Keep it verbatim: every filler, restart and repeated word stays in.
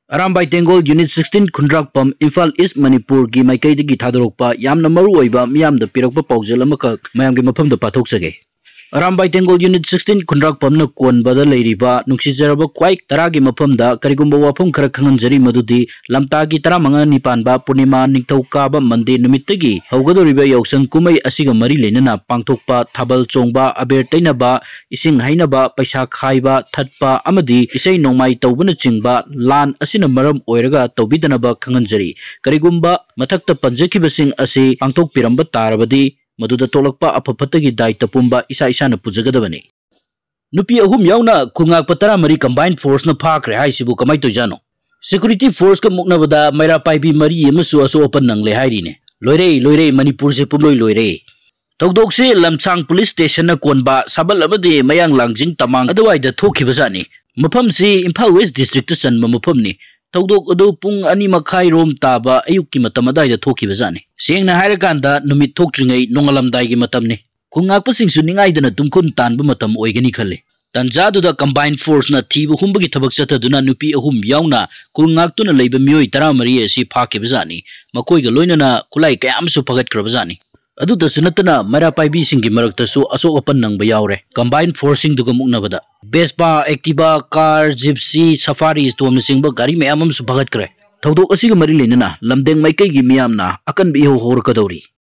Arambai ꯇꯦꯡꯒꯣꯜ unit sixteen ꯈꯨꯟꯗ꯭ꯔꯥꯛꯄꯝ, ꯏꯝꯐꯥꯜ ꯏꯁ ꯃꯅꯤꯄꯨꯔꯒꯤ ꯃꯥꯏꯀꯩꯗꯒꯤ ꯊꯥꯗꯣꯔꯛꯄ ꯌꯥꯝꯅ ꯃꯔꯨ ꯑꯣꯏꯕ ꯃꯤꯌꯥꯝꯗ ꯄꯤꯔꯛꯄ ꯄꯥꯎꯖꯦꯜ ꯑꯃꯈꯛ ꯃꯌꯥꯝꯒꯤ ꯃꯐꯝꯗ ꯄꯥꯊꯣꯛꯆꯒꯦ꯫ ꯑꯔꯥꯝꯕꯥꯏ ꯇꯦꯡꯒꯣꯜ ꯌꯨꯅꯤꯠ ꯁꯤꯛꯁꯇꯤꯟ ꯈꯨꯟꯗ꯭ꯔꯥꯛꯄꯝꯅ ꯀꯣꯟꯕꯗ ꯂꯩꯔꯤꯕ ꯅꯨꯡꯁꯤꯖꯔꯕ ꯈ꯭ꯋꯥꯏ ꯇꯔꯥꯒꯤ ꯃꯐꯝꯗ ꯀꯔꯤꯒꯨꯝꯕ ꯋꯥꯐꯝ ꯈꯔ ꯈꯪꯍꯟꯖꯔꯤ, ꯃꯗꯨꯗꯤ ꯂꯝꯇꯥꯒꯤ ꯇꯔꯥꯃꯉꯥꯅꯤ ꯄꯥꯟꯕ ꯄꯨꯔꯅꯤꯃꯥ ꯅꯤꯡꯊꯧꯀꯥꯕ ꯃꯟꯗꯦ ꯅꯨꯃꯤꯠꯇꯒꯤ ꯍꯧꯒꯗꯧꯔꯤꯕ ꯌꯥꯎꯁꯪ ꯀꯨꯝꯍꯩ ꯑꯁꯤꯒ ꯃꯔꯤ ꯂꯩꯅꯅ ꯄꯥꯡꯊꯣꯛꯄ ꯊꯥꯕꯜ ꯆꯣꯡꯕ, ꯑꯕꯦꯔ ꯇꯩꯅꯕ, ꯏꯁꯤꯡ ꯍꯩꯅꯕ, ꯄꯩꯁꯥ ꯈꯥꯏꯕ, ꯊꯠꯄ ꯑꯃꯗꯤ ꯏꯁꯩ ꯅꯣꯡꯃꯥꯏ ꯇꯧꯕꯅꯆꯤꯡꯕ ꯂꯥꯟ ꯑꯁꯤꯅ ꯃꯔꯝ ꯑꯣꯏꯔꯒ ꯇꯧꯕꯤꯗꯅꯕ ꯈꯪꯍꯟꯖꯔꯤ꯫ ꯀꯔꯤꯒꯨꯝꯕ ꯃꯊꯛꯇ ꯄꯟꯖꯈꯤꯕꯁꯤꯡ ꯑꯁꯤ ꯄꯥꯡꯊꯣꯛꯄꯤꯔꯝꯕ ꯇꯥꯔꯕꯗꯤ, ꯃꯗꯨꯗ ꯊꯣꯛꯂꯛꯄ ꯑꯐ ꯐꯠꯇꯒꯤ ꯗꯥꯏꯇ ꯄꯨꯝꯕ ꯏꯁꯥ ꯏꯁꯥꯅ ꯄꯨꯖꯒꯗꯕꯅꯤ꯫ ꯅꯨꯄꯤ ꯑꯍꯨꯝ ꯌꯥꯎꯅ ꯈꯨꯜꯉꯥꯛꯄ ꯇꯔꯥꯃꯔꯤ combined force ꯅ ꯐꯥꯈ꯭ꯔꯦ ꯍꯥꯏꯁꯤꯕꯨ ꯀꯃꯥꯏꯅ ꯇꯧꯔꯤꯖꯥꯠꯅꯣ? Security force ꯀ ꯃꯨꯛꯅꯕꯗ ꯃꯩꯔꯥ ꯄꯥꯏꯕꯤ ꯃꯔꯤ ꯑꯃꯁꯨ ꯑꯁꯣꯛ ꯑꯄꯟ ꯅꯪꯂꯦ ꯍꯥꯏꯔꯤꯅꯦ꯫ ꯂꯣꯏꯔꯦ, ꯂꯣꯏꯔꯦ, ꯃꯅꯤꯄꯨꯔꯁꯦ ꯄꯨꯝꯂꯣꯏ ꯂꯣꯏꯔꯦ꯫ ꯊꯧꯗꯣꯛꯁꯤ ꯂꯝꯁꯥꯡ ꯄꯨꯂꯤꯁ ꯁ꯭ꯇꯦꯁꯟꯅ ꯀꯣꯟꯕ ꯁꯥꯕꯜ ꯑꯃꯗꯤ ꯃꯌꯥꯡ ꯂꯥꯡꯖꯤꯡ ꯇꯃꯥꯡ ꯑꯗꯨꯋꯥꯏꯗ ꯊꯣꯛꯈꯤꯕꯖꯥꯠꯅꯤ꯫ ꯃꯐꯝꯁꯤ ꯏꯝꯐꯥꯜ ꯋꯦꯁ ꯗꯤꯁꯇ꯭ꯔꯤꯛꯇ ꯆꯟꯕ ꯃꯐꯝꯅꯤ꯫ ꯊꯧꯗꯣꯛ ꯑꯗꯨ ꯄꯨꯡ ꯑꯅꯤ ꯃꯈꯥꯏ ꯔꯣꯝ ꯇꯥꯕ ꯑꯌꯨꯛꯀꯤ ꯃꯇꯝ ꯑꯗꯨꯋꯥꯏꯗ ꯊꯣꯛꯈꯤꯕꯖꯥꯠꯅꯤ꯫ ꯁꯦꯡꯅ ꯍꯥꯏꯔꯀꯥꯟꯗ ꯅꯨꯃꯤꯠ ꯊꯣꯛꯇ꯭ꯔꯤꯉꯩ ꯅꯣꯡꯉꯥꯜꯂꯝꯗꯥꯏꯒꯤ ꯃꯇꯝꯅꯤ꯫ ꯈꯨꯜꯉꯥꯛꯄꯁꯤꯡꯁꯨ ꯅꯤꯡꯉꯥꯏꯗꯅ ꯇꯨꯝꯈꯨꯟ ꯇꯥꯟꯕ ꯃꯇꯝ ꯑꯣꯏꯒꯅꯤ ꯈꯜꯂꯤ꯫ ꯇꯟꯖꯥꯗꯨꯗ combined force ꯅ ꯊꯤꯕ ꯍꯨꯝꯕꯒꯤ ꯊꯕꯛ ꯆꯠꯊꯗꯨꯅ ꯅꯨꯄꯤ ꯑꯍꯨꯝ ꯌꯥꯎꯅ ꯈꯨꯜꯉꯥꯛꯇꯨꯅ ꯂꯩꯕ ꯃꯤꯑꯣꯏ ꯇꯔꯥꯃꯔꯤ ꯑꯁꯤ ꯐꯥꯈꯤꯕꯖꯥꯠꯅꯤ꯫ ꯃꯈꯣꯏꯒ ꯂꯣꯏꯅꯅ ꯈꯨꯠꯂꯥꯏ ꯀꯌꯥ ꯑꯃꯁꯨ ꯐꯒꯠꯈ꯭ꯔꯕꯖꯥꯠꯅꯤ꯫ ꯑꯗꯨꯗꯁꯨ ꯅꯠꯇꯅ ꯃꯩꯔꯥ ꯄꯥꯏꯕꯤꯁꯤꯡꯒꯤ ꯃꯔꯛꯇꯁꯨ ꯑꯁꯣꯛ ꯑꯄꯟ ꯅꯪꯕ ꯌꯥꯎꯔꯦ꯫ Combined force ꯁꯤꯡꯗꯨꯒ ꯃꯨꯛꯅꯕꯗ Vespa, Activa, car, Gypsy, Safari, Storm ꯅꯆꯤꯡꯕ ꯒꯥꯔꯤ ꯃꯌꯥꯝ ꯑꯃꯁꯨ ꯐꯒꯠꯈ꯭ꯔꯦ꯫ ꯊꯧꯗꯣꯛ ꯑꯁꯤꯒ ꯃꯔꯤ ꯂꯩꯅꯅ ꯂꯝꯗꯦꯡ ꯃꯥꯏꯀꯩꯒꯤ ꯃꯤꯌꯥꯝꯅ ꯑꯀꯟꯕ ꯏꯍꯧ ꯍꯧꯔꯛꯀꯗꯧꯔꯤ꯫